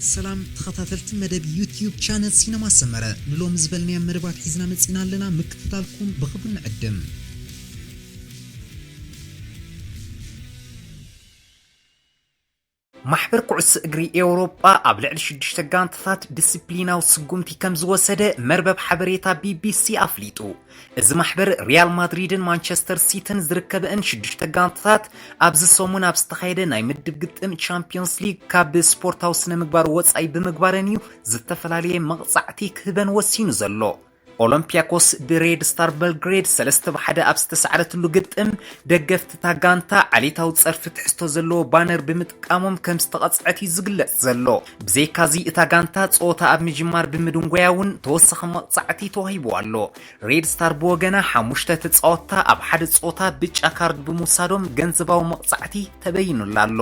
ሰላም ተኸታተልቲ መደብ ዩትዩብ ቻነል ሲነማ ሰመረ፣ ንሎሚ ዝበልናዮም መደባት ሒዝና መጺና ኣለና። ምክትታልኩም ብኽብሪ ንዕድም። ማሕበር ኩዕሶ እግሪ ኤውሮጳ ኣብ ልዕሊ ሽዱሽተ ጋንታታት ዲስፕሊናዊ ስጉምቲ ከም ዝወሰደ መርበብ ሓበሬታ ቢቢሲ ኣፍሊጡ። እዚ ማሕበር ሪያል ማድሪድን ማንቸስተር ሲቲን ዝርከበእን ሽዱሽተ ጋንታታት ኣብዚ ሰሙን ኣብ ዝተኻየደ ናይ ምድብ ግጥም ቻምፒዮንስ ሊግ ካብ ስፖርታዊ ስነ ምግባር ወጻኢ ብምግባረን እዩ ዝተፈላለየ መቕጻዕቲ ክህበን ወሲኑ ዘሎ። ኦሎምፒያኮስ ብሬድ ስታር በልግሬድ ሰለስተ ብ ሓደ ኣብ ዝተሳዕረትሉ ግጥም፣ ደገፍቲ እታ ጋንታ ዓሌታዊ ጸርፊ ትሕዝቶ ዘለዎ ባነር ብምጥቃሞም ከም ዝተቐጽዐት እዩ ዝግለጽ ዘሎ። ብዘይካዚ እታ ጋንታ ጸወታ ኣብ ምጅማር ብምድንጎያ እውን ተወሳኺ መቕጻዕቲ ተዋሂቡ ኣሎ። ሬድ ስታር ብወገና ሓሙሽተ ተጻወትታ ኣብ ሓደ ጸወታ ብጫ ካርድ ብምውሳዶም ገንዘባዊ መቕጻዕቲ ተበይኑላ ኣሎ።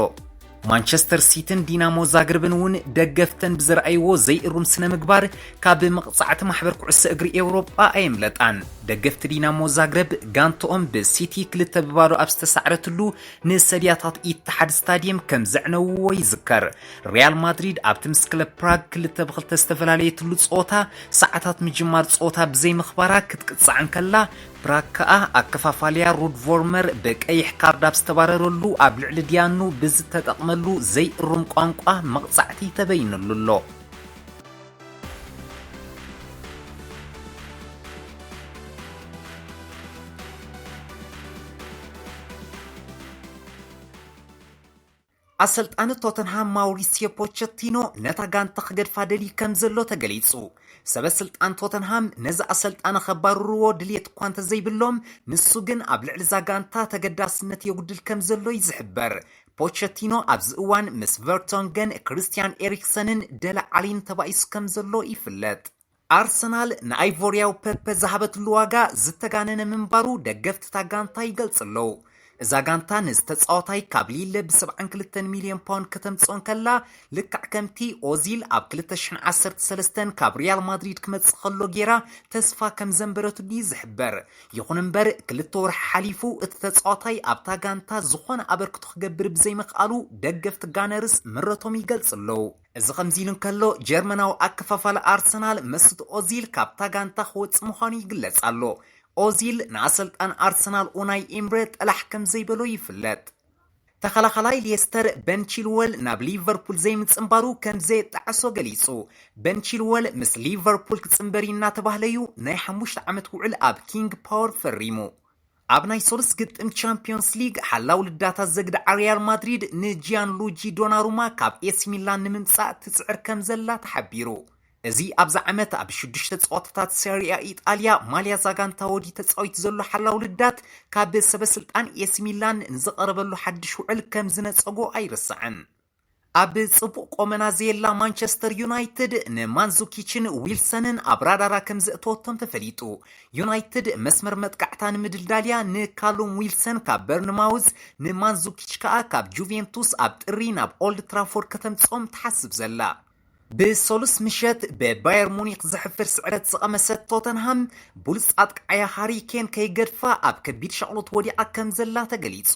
ማንቸስተር ሲቲን ዲናሞ ዛግረብን እውን ደገፍተን ብዘርኣይዎ ዘይእሩም ስነ ምግባር ካብ መቕጻዕቲ ማሕበር ኩዕሶ እግሪ ኤውሮጳ ኣየምለጣን። ደገፍቲ ዲናሞ ዛግረብ ጋንትኦም ብሲቲ ክልተ ብ ባዶ ኣብ ዝተሳዕረትሉ ንሰድያታት ኢትሓድ ስታድየም ከም ዘዕነውዎ ይዝከር። ሪያል ማድሪድ ኣብቲ ምስ ክለብ ፕራግ ክልተ ብ ክልተ ዝተፈላለየትሉ ጸወታ ሰዓታት ምጅማር ጸወታ ብዘይምኽባራ ክትቅጻዕ እንከላ፣ ፕራግ ከኣ ኣከፋፋልያ ሩድ ቮርመር ብቀይሕ ካርድ ኣብ ዝተባረረሉ ኣብ ልዕሊ ዲያኑ ብዝተጠቕመሉ ዘይእሩም ቋንቋ መቕጻዕቲ ተበይኑሉ ኣሎ። ኣሰልጣኒ ቶተንሃም ማውሪሲዮ ፖቸቲኖ ነታ ጋንታ ክገድፋ ደልዩ ከም ዘሎ ተገሊጹ። ሰበ ስልጣን ቶተንሃም ነዚ ኣሰልጣኒ ከባርርዎ ድልየት እኳ እንተዘይብሎም፣ ንሱ ግን ኣብ ልዕሊ እዛ ጋንታ ተገዳስነት የጉድል ከም ዘሎ እዩ ዝሕበር። ፖቸቲኖ ኣብዚ እዋን ምስ ቨርቶንገን፣ ክርስቲያን ኤሪክሰንን ደለ ዓሊን ተባኢሱ ከም ዘሎ ይፍለጥ። ኣርሰናል ንኣይቮርያዊ ፐፐ ዝሃበትሉ ዋጋ ዝተጋነነ ምንባሩ ደገፍቲ እታ ጋንታ ይገልጹ ኣለዉ። እዛ ጋንታ ነዚ ተጻዋታይ ካብ ሊለ ብ ሰብዓን ክልተን ሚልዮን ፓውንድ ከተምጽኦ እንከላ፣ ልክዕ ከምቲ ኦዚል ኣብ ክልተ ሽሕን ዓሰርተ ሰለስተን ካብ ሪያል ማድሪድ ክመጽእ ከሎ ጌራ ተስፋ ከም ዘንበረትሉ እዩ ዝሕበር። ይኹን እምበር፣ ክልተ ወርሒ ሓሊፉ እቲ ተጻዋታይ ኣብታ ጋንታ ዝኾነ ኣበርክቶ ክገብር ብዘይምኽኣሉ ደገፍቲ ጋነርስ ምረቶም ይገልጹ ኣለዉ። እዚ ከምዚ ኢሉ እንከሎ፣ ጀርመናዊ ኣከፋፋሊ ኣርሰናል መስት ኦዚል ካብታ ጋንታ ክወጽእ ምዃኑ ይግለጽ ኣሎ። ኦዚል ንኣሰልጣን ኣርሰናል ኡናይ ኢምረ ጠላሕ ከም ዘይበሎ ይፍለጥ። ተኸላኻላይ ሌስተር በን ቺልወል ናብ ሊቨርፑል ዘይምጽንባሩ ከም ዘየጣዕሶ ገሊጹ። በን ቺልወል ምስ ሊቨርፑል ክጽንበር እዩ እናተባህለዩ ናይ ሓሙሽተ ዓመት ውዕል ኣብ ኪንግ ፓወር ፈሪሙ። ኣብ ናይ ሶልስ ግጥም ቻምፒዮንስ ሊግ ሓላው ልዳታ ዘግድዓ ሪያል ማድሪድ ንጂያን ሉጂ ዶናሩማ ካብ ኤሲ ሚላን ንምምጻእ ትጽዕር ከም ዘላ ተሓቢሩ። እዚ ኣብዚ ዓመት ኣብ ሽዱሽተ ጸወታታት ሰሪያ ኢጣልያ ማልያ ዛጋንታ ወዲ ተጻዊት ዘሎ ሓላው ልዳት ካብ ሰበ ስልጣን ኤሲ ሚላን ንዝቐረበሉ ሓድሽ ውዕል ከም ዝነጸጎ ኣይርስዕን። ኣብ ጽቡቕ ቆመና ዘየላ ማንቸስተር ዩናይትድ ንማንዙኪችን ዊልሰንን ኣብ ራዳራ ከም ዘእተወቶም ተፈሊጡ። ዩናይትድ መስመር መጥቃዕታ ንምድልዳልያ ንካሉም ዊልሰን ካብ በርንማውዝ፣ ንማንዙኪች ከኣ ካብ ጁቬንቱስ ኣብ ጥሪ ናብ ኦልድ ትራፎርድ ከተምጽኦም ትሓስብ ዘላ። ብሰሉስ ምሸት ብባየር ሙኒክ ዘሕፍር ስዕረት ዝቐመሰት ቶተንሃም፣ ብሉጽ ኣጥቃዓያ ሃሪ ኬን ከይገድፋ ኣብ ከቢድ ሻቕሎት ወዲቓ ከም ዘላ ተገሊጹ።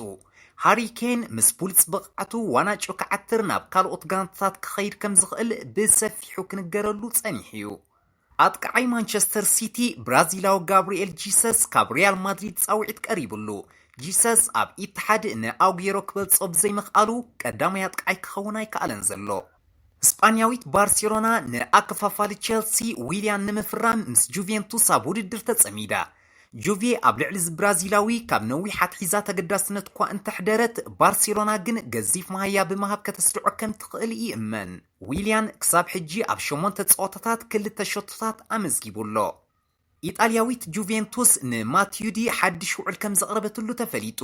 ሃሪ ኬን ምስ ብሉጽ ብቕዓቱ ዋናጩ ክዓትር ናብ ካልኦት ጋንታታት ክኸይድ ከም ዝኽእል ብሰፊሑ ክንገረሉ ጸኒሑ እዩ። ኣጥቃዓይ ማንቸስተር ሲቲ ብራዚላዊ ጋብሪኤል ጂሰስ ካብ ሪያል ማድሪድ ጻውዒት ቀሪብሉ። ጂሰስ ኣብ ኢትሓድ ንኣጉየሮ ክበልጾ ብዘይምኽኣሉ ቀዳማይ ኣጥቃዓይ ክኸውን ኣይከኣለን ዘሎ። ስጳንያዊት ባርሴሎና ንኣከፋፋሊ ቸልሲ ዊልያን ንምፍራም ምስ ጁቬንቱስ ኣብ ውድድር ተጸሚዳ። ጁቬ ኣብ ልዕሊ እዚ ብራዚላዊ ካብ ነዊሕ ኣትሒዛ ተገዳስነት እኳ እንተሕደረት፣ ባርሴሎና ግን ገዚፍ መሃያ ብምሃብ ከተስድዖ ከም ትኽእል ይእመን። ዊልያን ክሳብ ሕጂ ኣብ ሸሞንተ ጸወታታት ክልተ ሸቶታት ኣመዝጊቡ ኣሎ። ኢጣልያዊት ጁቬንቱስ ንማቲዩዲ ሓድሽ ውዕል ከም ዘቕረበትሉ ተፈሊጡ።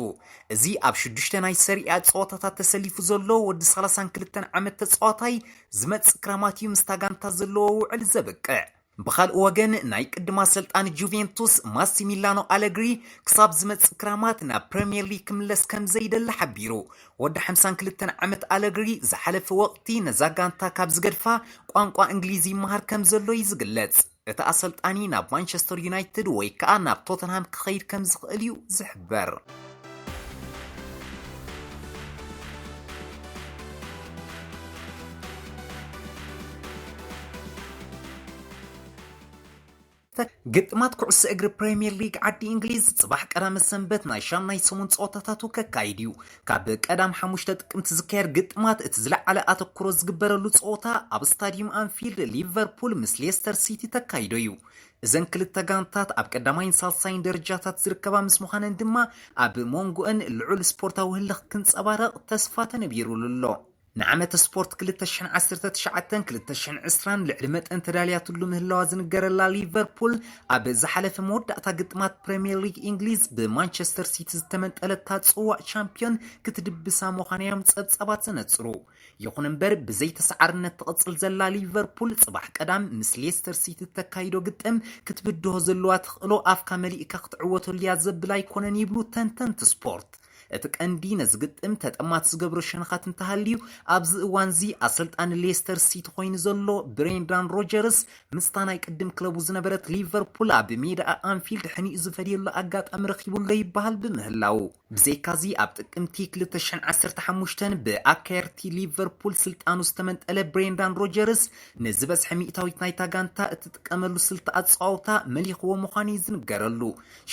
እዚ ኣብ ሽዱሽተ ናይ ሰሪኣ ጸወታታት ተሰሊፉ ዘሎ ወዲ ሰላሳን ክልተን ዓመት ተጻዋታይ ዝመጽእ ክራማት እዩ ምስታ ጋንታ ዘለዎ ውዕል ዘብቅዕ። ብኻልእ ወገን ናይ ቅድማ ኣሰልጣኒ ጁቬንቱስ ማሲሚላኖ ኣለግሪ ክሳብ ዝመጽእ ክራማት ናብ ፕረምየር ሊግ ክምለስ ከም ዘይደሊ ሓቢሩ። ወዲ ሓምሳን ክልተን ዓመት ኣለግሪ ዝሓለፈ ወቕቲ ነዛ ጋንታ ካብ ዝገድፋ ቋንቋ እንግሊዝ ይመሃር ከም ዘሎ እዩ ዝግለጽ። እቲ ኣሰልጣኒ ናብ ማንቸስተር ዩናይትድ ወይ ከኣ ናብ ቶተንሃም ክኸይድ ከም ዝኽእል እዩ ዝሕበር። ግጥማት ኩዕሶ እግሪ ፕሪምየር ሊግ ዓዲ እንግሊዝ ጽባሕ ቀዳመ ሰንበት ናይ ሻምናይ ሰሙን ጸወታታቱ ከካይድ እዩ። ካብ ቀዳም ሓሙሽተ ጥቅምቲ ዝካየድ ግጥማት እቲ ዝለዓለ ኣተኩሮ ዝግበረሉ ጸወታ ኣብ ስታዲየም ኣንፊልድ ሊቨርፑል ምስ ሌስተር ሲቲ ተካይዶ እዩ። እዘን ክልተ ጋንታት ኣብ ቀዳማይን ሳልሳይን ደረጃታት ዝርከባ ምስ ምዃነን ድማ ኣብ መንጎአን ልዑል ስፖርታዊ ህልኽ ክንጸባረቕ ተስፋ ተነቢሩሉ ኣሎ። ንዓመተ ስፖርት ክልተ ሽሕን ዓሰርተ ትሽዓተን ክልተ ሽሕን ዕስራን ልዕሊ መጠን ተዳልያትሉ ምህላዋ ዝንገረላ ሊቨርፑል፣ ኣብ ዝሓለፈ መወዳእታ ግጥማት ፕሪምየር ሊግ እንግሊዝ ብማንቸስተር ሲቲ ዝተመንጠለታ ጽዋእ ቻምፒዮን ክትድብሳ ምዃና እዮም ጸብጻባት ዘነጽሩ። ይኹን እምበር፣ ብዘይተሰዓርነት ትቕጽል ዘላ ሊቨርፑል፣ ጽባሕ ቀዳም ምስ ሌስተር ሲቲ እተካይዶ ግጥም ክትብድሆ ዘለዋ ተኽእሎ ኣፍካ መሊእካ ክትዕወተሉ እያ ዘብል ኣይኮነን ይብሉ ተንተንቲ ስፖርት። እቲ ቀንዲ ነዚ ግጥም ተጠማት ዝገብሮ ሸነኻት እንተሃልዩ፣ ኣብዚ እዋንዚ ኣሰልጣኒ ሌስተር ሲቲ ኮይኑ ዘሎ ብሬንዳን ሮጀርስ፣ ምስታ ናይ ቅድም ክለቡ ዝነበረት ሊቨርፑል ኣብ ሜዳ ኣንፊልድ ሕኒኡ ዝፈድየሉ ኣጋጣሚ ረኺቡ ኣሎ ይበሃል ብምህላዉ፣ ብዘይካዚ ኣብ ጥቅምቲ ክልተ ሽሕን ዓሰርተ ሓሙሽተን ብኣካየርቲ ሊቨርፑል ስልጣኑ ዝተመንጠለ ብሬንዳን ሮጀርስ፣ ንዝበዝሐ ሚእታዊት ናይታ ጋንታ እትጥቀመሉ ስልቲ ኣጸዋውታ መሊኽዎ ምዃኑ እዩ ዝንገረሉ።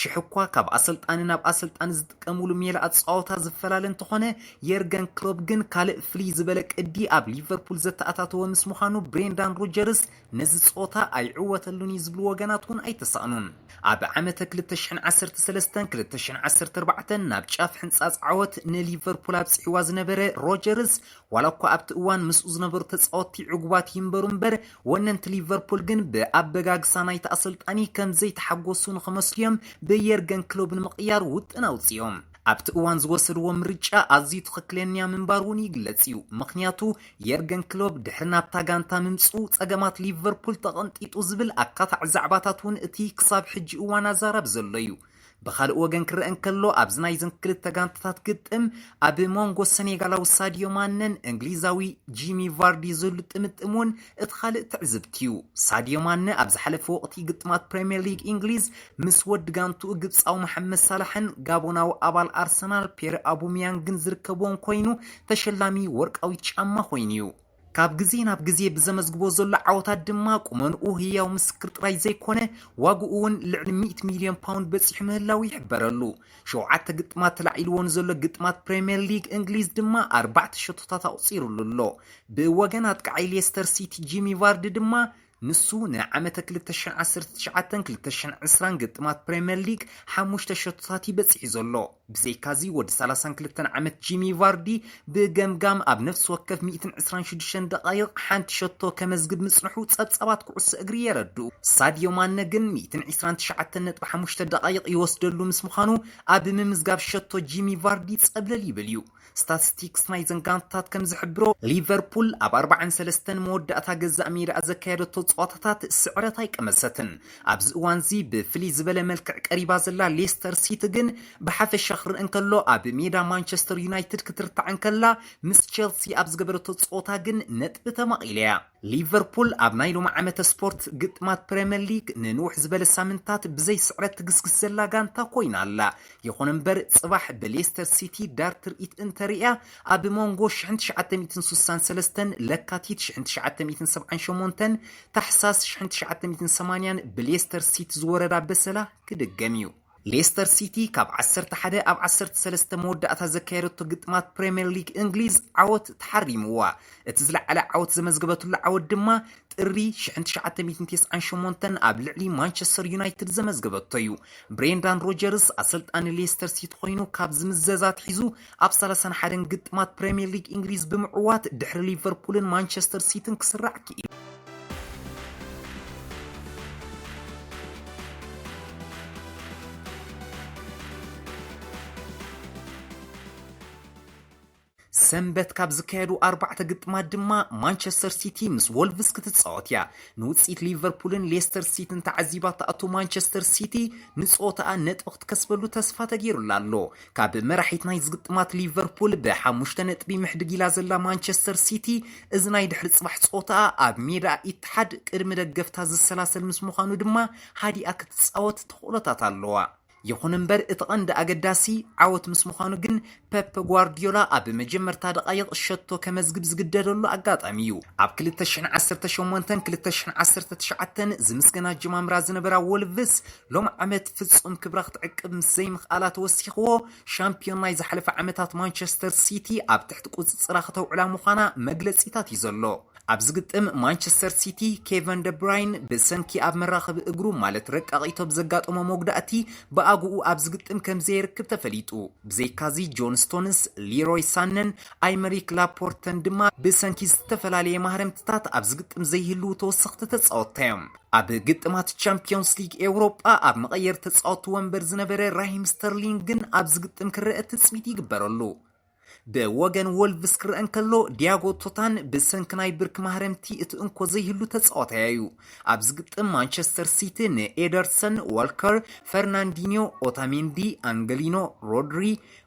ሽሕ እኳ ካብ ኣሰልጣኒ ናብ ኣሰልጣኒ ዝጥቀምሉ ሜላ ኣጸዋውታ ዝፈላለ እንተኾነ፣ የርገን ክሎፕ ግን ካልእ ፍልይ ዝበለ ቅዲ ኣብ ሊቨርፑል ዘተኣታተወ ምስ ምዃኑ፣ ብሬንዳን ሮጀርስ ነዚ ጸወታ ኣይዕወተሉን እዩ ዝብሉ ወገናት እውን ኣይተሳእኑን። ኣብ ዓመተ ክልተ ሽሕን ዓሰርተ ሰለስተን ክልተ ሽሕን ዓሰርተ ኣርባዕተን ናብ ጫፍ ሕንጻጽ ዓወት ንሊቨርፑል ኣብጽሕዋ ዝነበረ ሮጀርስ፣ ዋላ እኳ ኣብቲ እዋን ምስኡ ዝነበሩ ተጻወትቲ ዕጉባት ይንበሩ እምበር፣ ወነንቲ ሊቨርፑል ግን ብኣበጋግሳ ናይቲ ኣሰልጣኒ ከም ዘይተሓጎሱ ንኽመስልዮም ብየርገን ክሎብ ንምቕያር ውጥን ኣውጺኦም። ኣብቲ እዋን ዝወሰድዎ ምርጫ ኣዝዩ ትኽክለኛ ምንባር እውን ይግለጽ እዩ። ምኽንያቱ፣ የርገን ክሎብ ድሕሪ ናብታ ጋንታ ምምጽኡ ጸገማት ሊቨርፑል ተቐንጢጡ ዝብል ኣካታዕ ዛዕባታት እውን እቲ ክሳብ ሕጂ እዋን ኣዛራቢ ዘሎ እዩ። ብኻልእ ወገን ክረአ እንከሎ፣ ኣብዚ ናይዘን ክልተ ጋንታታት ግጥም ኣብ መንጎ ሰኔጋላዊ ሳዲዮ ማነን እንግሊዛዊ ጂሚ ቫርዲ ዝህሉ ጥምጥም እውን እቲ ካልእ ትዕዝብቲ እዩ። ሳዲዮ ማነ ኣብ ዝሓለፈ ወቕቲ ግጥማት ፕሪምየር ሊግ እንግሊዝ ምስ ወዲ ጋንትኡ ግብጻዊ መሓመድ ሳላሕን ጋቦናዊ ኣባል ኣርሰናል ፔረ ኣቡሚያንግን ዝርከብዎም ኮይኑ፣ ተሸላሚ ወርቃዊት ጫማ ኮይኑ እዩ። ካብ ግዜ ናብ ግዜ ብዘመዝግቦ ዘሎ ዓወታት ድማ፣ ቁመንኡ ህያው ምስክር ጥራይ ዘይኮነ፣ ዋግኡ እውን ልዕሊ ሚእቲ ሚልዮን ፓውንድ በጺሑ ምህላው ይሕበረሉ። ሸውዓተ ግጥማት ተላዒልዎ ንዘሎ ግጥማት ፕሪምየር ሊግ እንግሊዝ ድማ ኣርባዕተ ሸቶታት ኣቑጺሩሉ ኣሎ። ብወገን ኣጥቃዓይ ሌስተር ሲቲ ጂሚ ቫርዲ ድማ፣ ንሱ ንዓመተ ክልተ ሽሕን ዓሰርተ ትሽዓተን ክልተ ሽሕን ዕስራን ግጥማት ፕሪምየር ሊግ ሓሙሽተ ሸቶታት እዩ በጺሑ ዘሎ። ብዘይካዚ፣ ወዲ ሰላሳን ክልተን ዓመት ጂሚ ቫርዲ ብገምጋም ኣብ ነፍሲ ወከፍ ሚእትን ዕስራን ሽዱሽተን ደቓይቕ ሓንቲ ሸቶ ከመዝግብ ምጽንሑ ጸብጻባት ኩዕሶ እግሪ የረድኡ። ሳዲዮ ማነ ግን ሚእትን ዕስራን ትሽዓተን ነጥቢ ሓሙሽተ ደቓይቕ ይወስደሉ ምስ ምዃኑ፣ ኣብ ምምዝጋብ ሸቶ ጂሚ ቫርዲ ጸብለል ይብል እዩ። ስታቲስቲክስ ናይዘን ጋንታታት ከም ዝሕብሮ፣ ሊቨርፑል ኣብ ኣርባዓን ሰለስተን መወዳእታ ገዛእ ሜዳኣ ዘካየደቶ ጸዋታታት ስዕረት ኣይቀመሰትን። ኣብዚ እዋንዚ ብፍልይ ዝበለ መልክዕ ቀሪባ ዘላ ሌስተር ሲቲ ግን፣ ብሓፈሻ ክረአ እንከሎ፣ ኣብ ሜዳ ማንቸስተር ዩናይትድ ክትርታዕ እንከላ፣ ምስ ቸልሲ ኣብ ዝገበረቶ ጸወታ ግን ነጥቢ ተማቒላ እያ። ሊቨርፑል ኣብ ናይ ሎሚ ዓመተ ስፖርት ግጥማት ፕሪምየር ሊግ ንንውሕ ዝበለ ሳምንታት ብዘይ ስዕረት ትግስግስ ዘላ ጋንታ ኮይና ኣላ። ይኹን እምበር፣ ጽባሕ ብሌስተር ሲቲ ዳር ትርኢት እንተርእያ፣ ኣብ መንጎ ሽሕን ትሽዓተ ሚእትን ስሳን ሰለስተን ለካቲት ሽሕን ትሽዓተ ሚእትን ሰብዓን ሸሞንተን ታሕሳስ ሽሕን ትሽዓተ ሚእትን ሰማንያን ብሌስተር ሲቲ ዝወረዳ በሰላ ክድገም እዩ። ሌስተር ሲቲ ካብ ዓሰርተ ሓደ ኣብ ዓሰርተ ሰለስተ መወዳእታ ዘካየደቶ ግጥማት ፕሪምየር ሊግ እንግሊዝ ዓወት ተሓሪምዋ። እቲ ዝለዓለ ዓወት ዘመዝገበትሉ ዓወት ድማ ጥሪ ሽሕን ትሽዓተ ሚእትን ተስዓን ሸሞንተን ኣብ ልዕሊ ማንቸስተር ዩናይትድ ዘመዝገበቶ እዩ። ብሬንዳን ሮጀርስ ኣሰልጣኒ ሌስተር ሲቲ ኮይኑ ካብ ዝምዘዝ ኣትሒዙ ኣብ ሰላሳን ሓደን ግጥማት ፕሪምየር ሊግ እንግሊዝ ብምዕዋት ድሕሪ ሊቨርፑልን ማንቸስተር ሲቲን ክስራዕ ክኢሉ። ሰንበት ካብ ዝካየዱ ኣርባዕተ ግጥማት ድማ ማንቸስተር ሲቲ ምስ ወልቭስ ክትጻወት እያ። ንውጽኢት ሊቨርፑልን ሌስተር ሲቲን ተዓዚባ ትኣቱ ማንቸስተር ሲቲ ንጸወታኣ ነጥቢ ክትከስበሉ ተስፋ ተገይሩላ ኣሎ። ካብ መራሒት ናይ ዝግጥማት ሊቨርፑል ብሓሙሽተ ነጥቢ ምሕድግ ኢላ ዘላ ማንቸስተር ሲቲ፣ እዚ ናይ ድሕሪ ጽባሕ ጸወታኣ ኣብ ሜዳ ኢትሓድ ቅድሚ ደገፍታ ዝሰላሰል ምስ ምዃኑ ድማ፣ ሃዲኣ ክትጻወት ተኽእሎታት ኣለዋ። ይኹን እምበር፣ እቲ ቀንዲ ኣገዳሲ ዓወት ምስ ምዃኑ ግን፣ ፔፕ ጓርዲዮላ ኣብ መጀመርታ ደቓይቕ ሸቶ ከመዝግብ ዝግደደሉ ኣጋጣሚ እዩ። ኣብ ክልተ ሽሕን ዓሰርተ ሸሞንተን ክልተ ሽሕን ዓሰርተ ትሽዓተን ዝምስገን ኣጀማምራ ዝነበራ ወልቭስ፣ ሎም ዓመት ፍጹም ክብራ ክትዕቅብ ምስ ዘይምኽኣላ ተወሲኽዎ፣ ሻምፒዮን ናይ ዝሓለፈ ዓመታት ማንቸስተር ሲቲ ኣብ ትሕቲ ቁጽጽራ ከተውዕላ ምዃና መግለጺታት እዩ ዘሎ። ኣብዚ ግጥም፣ ማንቸስተር ሲቲ፣ ኬቨን ደብራይን ብሰንኪ ኣብ መራኸቢ እግሩ፣ ማለት ረቃቒቶ፣ ብዘጋጠሞ መጉዳእቲ ብኣግኡ ኣብዚ ግጥም ከም ዘየርክብ ተፈሊጡ። ብዘይካዚ፣ ጆን ስቶንስ፣ ሊሮይ ሳነን ኣይመሪክ ላፖርተን ድማ ብሰንኪ ዝተፈላለየ ማህረምትታት ኣብዚ ግጥም ዘይህልዉ ተወሰኽቲ ተጻወትቲ እዮም። ኣብ ግጥማት ቻምፒዮንስ ሊግ ኤውሮጳ ኣብ መቐየር ተጻወትቲ ወንበር ዝነበረ ራሂም ስተርሊንግ ግን ኣብዚ ግጥም ክረአ ትጽቢት ይግበረሉ። ብወገን ወልቭስ ክረአ እንከሎ፣ ዲያጎ ቶታን ብሰንኪ ናይ ብርኪ ማህረምቲ እቲ እንኮ ዘይህሉ ተጻዋታይ እዩ። ኣብዚ ግጥም፣ ማንቸስተር ሲቲ ንኤደርሰን፣ ዋልከር፣ ፈርናንዲኞ፣ ኦታሜንዲ፣ ኣንገሊኖ፣ ሮድሪ፣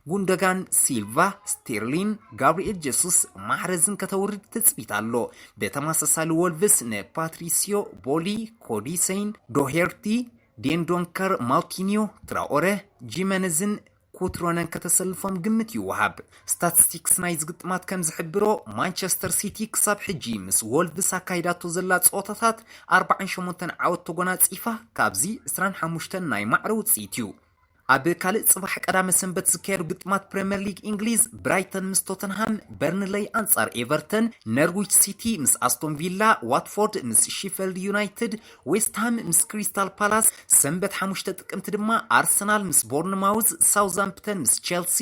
ጉንደጋን፣ ሲልቫ፣ ስቴርሊን፣ ጋብሪኤል ጀሱስ፣ ማሕረዝን ከተውርድ ትጽቢት ኣሎ። ብተመሳሳሊ፣ ወልቭስ ንፓትሪሲዮ፣ ቦሊ፣ ኮዲ ሴይን፣ ዶሄርቲ፣ ዴንዶንከር፣ ማውቲኒዮ፣ ትራኦረ፣ ጂመነዝን ኩትሮነን ከተሰልፎም ግምት ይወሃብ። ስታቲስቲክስ ናይዚ ግጥማት ከም ዝሕብሮ፣ ማንቸስተር ሲቲ ክሳብ ሕጂ ምስ ወልቭስ ኣካይዳቶ ዘላ ጸወታታት ኣርባዓን ሸሞንተን ዓወት ተጎናጺፋ፣ ካብዚ ዕስራን ሓሙሽተን ናይ ማዕረ ውጽኢት እዩ። ኣብ ካልእ ጽባሕ ቀዳመ ሰንበት ዝካየዱ ግጥማት ፕሪምየር ሊግ እንግሊዝ፣ ብራይተን ምስ ቶተንሃም፣ በርንለይ ኣንጻር ኤቨርተን፣ ነርዊች ሲቲ ምስ ኣስቶን ቪላ፣ ዋትፎርድ ምስ ሺፈልድ ዩናይትድ፣ ዌስትሃም ምስ ክሪስታል ፓላስ፣ ሰንበት ሓሙሽተ ጥቅምቲ ድማ ኣርሰናል ምስ ቦርንማውዝ፣ ሳውዛምፕተን ምስ ቸልሲ፣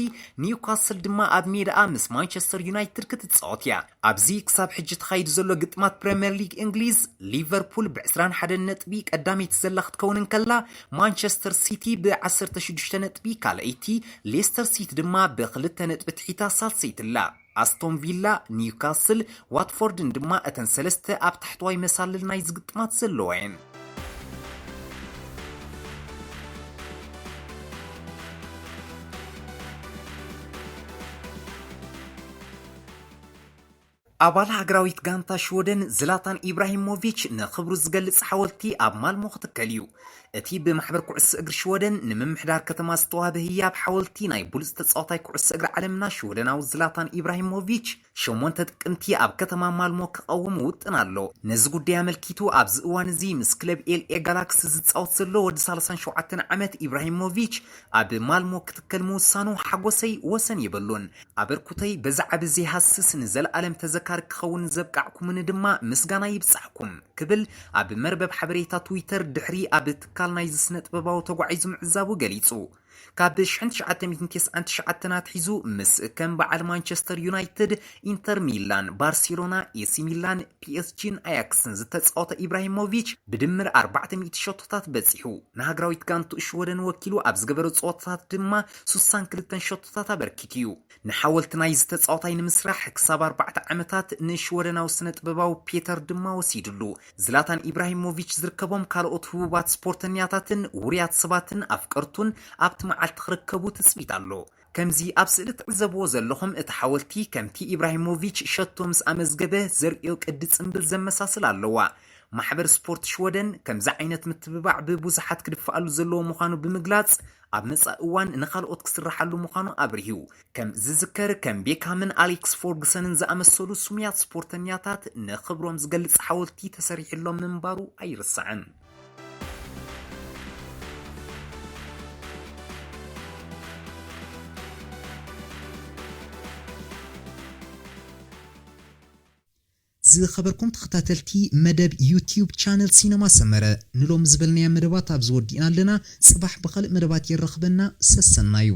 ኒውካስል ድማ ኣብ ሜዳኣ ምስ ማንቸስተር ዩናይትድ ክትጻወት እያ። ኣብዚ ክሳብ ሕጂ ተኻይዱ ዘሎ ግጥማት ፕሪምየር ሊግ እንግሊዝ፣ ሊቨርፑል ብ ዕስራን ሓደን ነጥቢ ቀዳመይቲ ዘላ ክትከውን እንከላ፣ ማንቸስተር ሲቲ ብ ዓሰርተ ሽዱሽተ ነጥቢ ካልኣይቲ፣ ሌስተር ሲቲ ድማ ብክልተ ነጥቢ ትሒታ ሳልሰይቲ ኣላ። ኣስቶን ቪላ፣ ኒውካስል፣ ዋትፎርድን ድማ እተን ሰለስተ ኣብ ታሕተዋይ መሳልል ናይዚ ግጥማት ዘለዋ እየን። ኣባል ሃገራዊት ጋንታ ሽወደን ዝላታን ኢብራሂሞቪች ንኽብሩ ዝገልጽ ሓወልቲ ኣብ ማልሞ ክትከል እዩ። እቲ ብማሕበር ኩዕሶ እግሪ ሽወደን ንምምሕዳር ከተማ ዝተዋህበ ህያብ ሓወልቲ ናይ ብሉጽ ተጻዋታይ ኩዕሶ እግሪ ዓለምና ሽወደናዊ ዝላታን ኢብራሂሞቪች ሸሞንተ ጥቅምቲ ኣብ ከተማ ማልሞ ክቐውም ውጥን ኣሎ። ነዚ ጉዳይ ኣመልኪቱ ኣብዚ እዋን እዚ ምስ ክለብ ኤል ኤ ጋላክሲ ዝጻወት ዘሎ ወዲ ሰላሳን ሸውዓተን ዓመት ኢብራሂሞቪች ኣብ ማልሞ ክትከል ምውሳኑ ሓጎሰይ ወሰን የብሉን። ኣበርኩተይ በዚ ዓቢ ዘይሃስስ ንዘለኣለም ተዘካሪ ክኸውን ዘብቃዕኩምኒ ድማ ምስጋና ይብጻሕኩም ክብል ኣብ መርበብ ሓበሬታ ትዊተር ድሕሪ ኣብ ትካል ናይዚ ስነ ጥበባዊ ተጓዒዙ ምዕዛቡ ገሊጹ። ካብ ሽሕን ትሽዓተ ሚእትን ተስዓን ትሽዓተን ኣትሒዙ ምስ ከም በዓል ማንቸስተር ዩናይትድ፣ ኢንተር ሚላን፣ ባርሴሎና፣ ኤሲ ሚላን፣ ፒ ኤስ ጂን ኣያክስን ዝተጻወተ ኢብራሂሞቪች ብድምር ኣርባዕተ ሚእቲ ሸቶታት በጺሑ። ንሃገራዊት ጋንትኡ ሽወደን ወኪሉ ኣብ ዝገበሮ ጸወታታት ድማ ሱሳን ክልተን ሸቶታት ኣበርኪቱ እዩ። ንሓወልቲ ናይዚ ተጻዋታይ ንምስራሕ ክሳብ ኣርባዕተ ዓመታት ንሽወደናዊ ስነ ጥበባዊ ፔተር ድማ ወሲድሉ። ዝላታን ኢብራሂሞቪች ዝርከቦም ካልኦት ህቡባት ስፖርተኛታትን ውሩያት ሰባትን ኣፍቀርቱን ኣብቲ መዓልቲ ክርከቡ ትጽቢት ኣሎ። ከምዚ ኣብ ስእሊ ትዕዘብዎ ዘለኹም፣ እቲ ሓወልቲ ከምቲ ኢብራሂሞቪች ሸቶ ምስ ኣመዝገበ ዘርእዮ ቅዲ ጽምብል ዘመሳስል ኣለዋ። ማሕበር ስፖርት ሽወደን ከምዚ ዓይነት ምትብባዕ ብብዙሓት ክድፍኣሉ ዘለዎ ምዃኑ ብምግላጽ፣ ኣብ መጻኢ እዋን ንኻልኦት ክስርሓሉ ምዃኑ ኣብሪሁ። ከም ዝዝከር፣ ከም ቤካምን ኣሌክስ ፎርግሰንን ዝኣመሰሉ ስሙያት ስፖርተኛታት ንኽብሮም ዝገልጽ ሓወልቲ ተሰሪሕሎም ምንባሩ ኣይርሳዕን። ዝኸበርኩም ተኸታተልቲ መደብ ዩቲዩብ ቻነል ሲነማ ሰመረ፣ ንሎሚ ዝበልናያ መደባት ኣብዚ ወዲእና ኣለና። ጽባሕ ብኻልእ መደባት የራኽበና። ሰሰናዩ።